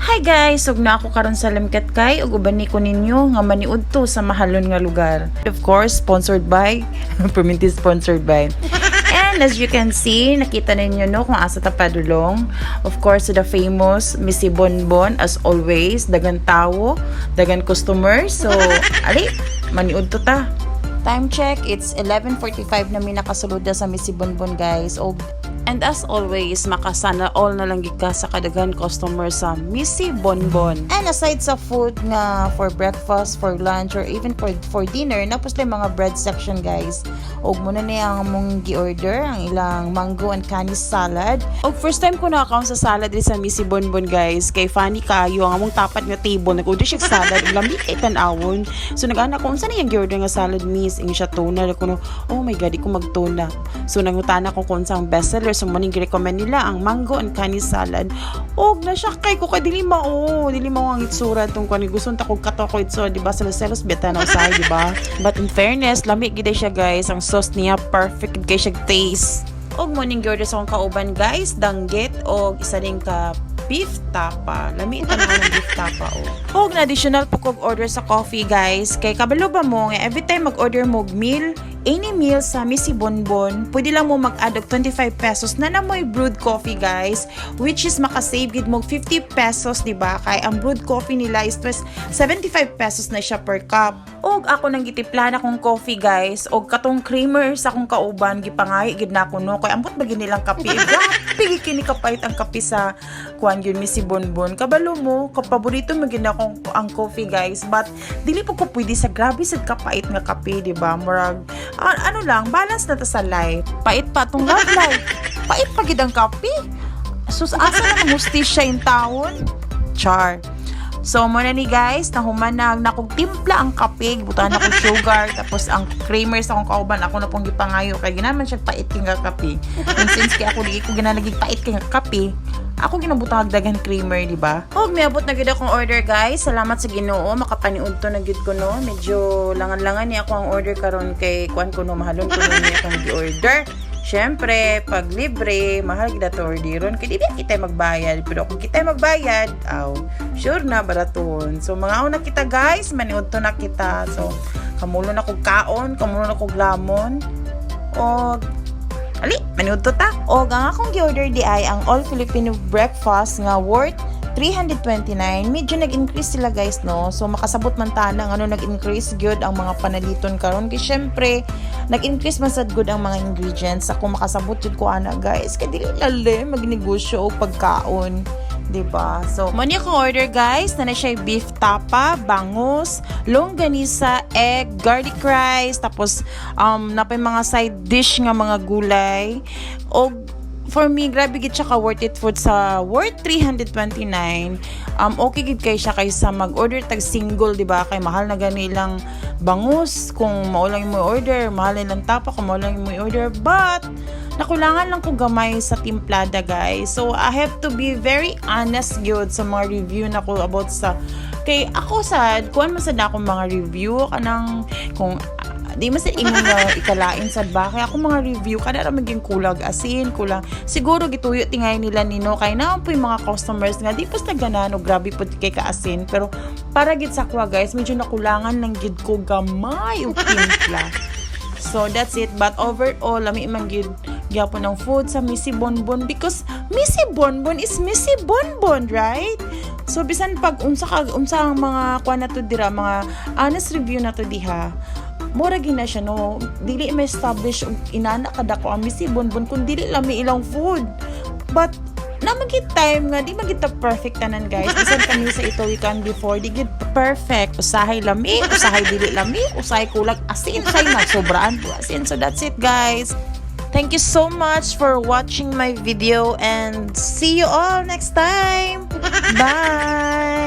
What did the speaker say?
Hi guys! Ug naa ko karon sa Limketkai ug uban ni ko ninyo nga maniudto sa mahalon nga lugar. Of course, sponsored by Perminti, sponsored by. And as you can see, nakita ninyo, no, kung asa ta padulong. Of course, to the famous Missy Bonbon. As always, dagan tawo, dagan customers. So, ali, maniudto ta. Time check, it's 11:45 na mi nakasulod na sa Missy Bonbon, guys. Og and as always, makasana all na lang gid ka sa kadaghan customer sa Missy Bonbon. And aside sa food nga for breakfast, for lunch, or even for dinner, naa pod sila mga bread section, guys. Og mao na niya ang among gi-order, ang ilang mango and kani salad. Og first time ko nakakaon sa salad diri sa Missy Bonbon, guys. Kay funny kayo, ang among tapat nga table, nag-order siya og salad, ug lami kay tan-awon. So nag-ana ko, "Unsa na yung gi-order nga salad, miss?" Ingon siya, "Tuna." Ko no, "Oh my God, di ko magtuna." So nangutana ko kung unsa ang best seller. So mao ning gi-recommend nila, ang mango and kani salad. Og na-shock kay ko kay dili mao ang itsura tong kani. Gusto ta kog kato ko itsura, di ba? Sa selos beta na usahay, di ba? But in fairness, lami gid siya, guys. Ang sauce niya perfect kay siya taste. Og mao ning gi-order sa akong kauban, guys, danggit og isa din ka beef tapa. Lami tan-aw ng beef tapa oh. Og na additional po kog order sa coffee, guys. Kay kabalo ba mo nga every time mag-order mo og meal, any meal sa Missy Bonbon, pwede lang mo mag-add og 25 pesos na na mo'y brewed coffee, guys, which is makasave gid mo 50 pesos, di ba? Kay ang brewed coffee nila is 75 pesos na siya per cup. Og ako nang gitimpla na akong coffee, guys, og katong creamer sa akong kauban gipangayo gid nako, no, kay ambot ba gid nilang kape. Grabe gid kini kapait ang kape sa kuan gyud, Missy Bonbon. Kabalo mo, kapaborito mo gid akong ang coffee, guys, but dili po ko pwede sa grabe sad kapait nga kape, di ba? Murag ano lang, balance na ta sa life. Pait pa tong love life. Pait pa gid ang kape. Sus, asa na hustisya in taon? Char. So, mao na ni, guys, nahuman na nakog timpla ang kape, butan ako sugar, tapos ang creamer sa akong kauban, ako na pong gipangayo, kay ginaman siya pait kay nga kape. And since kay ako di ko ginalagig pait kay nga kape, ako ginabutang daghan creamer, di ba? Og miabot na gid akong order, guys. Salamat sa Ginoo, makapaniudto na gid ko, no. Medyo langan-langan ni ako ang order karon kay kuan ko no, mahalon ko no ni akong gi-order. Siyempre, pag libre, mahal gid ato orderon kay di ba kita magbayad. Pero kung kita magbayad, aw, sure na baraton. So mga una kita, guys, maniudto na kita. So kamulo na kog kaon, kamulo na kog lamon. Og ali, maniudto ta. Og ang akong gi-order di ay ang all Filipino breakfast nga worth 329. Medyo nag-increase sila, guys, no? So makasabot man ta na ano nag-increase gyud ang mga panaliton karon kay syempre nag-increase man sad gud ang mga ingredients. Ako makasabot jud ko ana, guys, kay dili lali magnegosyo og pagkaon, 'di ba? So, mao ni akong order, guys, na siya beef tapa, bangus, longganisa, egg, garlic rice, tapos naa pay mga side dish nga mga gulay. Og for me, grabe gid siya ka worth it food sa worth 329. Okay gid kay siya kaysa mag-order tag single, di ba? Kay mahal na gani ilang bangus kung mao lang mo order, mahal na ilang tapa kung mao lang mo order. But nakulangan lang ko gamay sa timplada, guys. So, I have to be very honest gyud sa mga review na ko about sa kay ako sad, kuan man sad na akong mga review kanang kung di man sad ingon nga ikalain sad ba kay ako mga review kada ra maging kulag asin, kulang. Siguro gituyo tingay nila nino kay naa po yung mga customers nga di pas naganahan og grabe pod kay kaasin, pero para gid sa kwa, guys, medyo nakulangan lang gid ko gamay og timpla. So that's it. But overall, lami man gid gyapon ang food sa Missy Bonbon because Missy Bonbon is Missy Bonbon, right? So bisan pag unsa ka unsa ang mga kuan na to dira, mga honest review na to diha. Mura gina siya, no. Dili ma-establish og inana kadako ang Missy Bonbon kung dili lami ilang food. But naa man gid time nga di man gid ta perfect tanan, guys. Bisan kami sa Itowikan before, di gid perfect. Usahay lami, usahay dili lami, usahay kulag asin, usahay na sobraan po asin. So that's it, guys. Thank you so much for watching my video and see you all next time. Bye.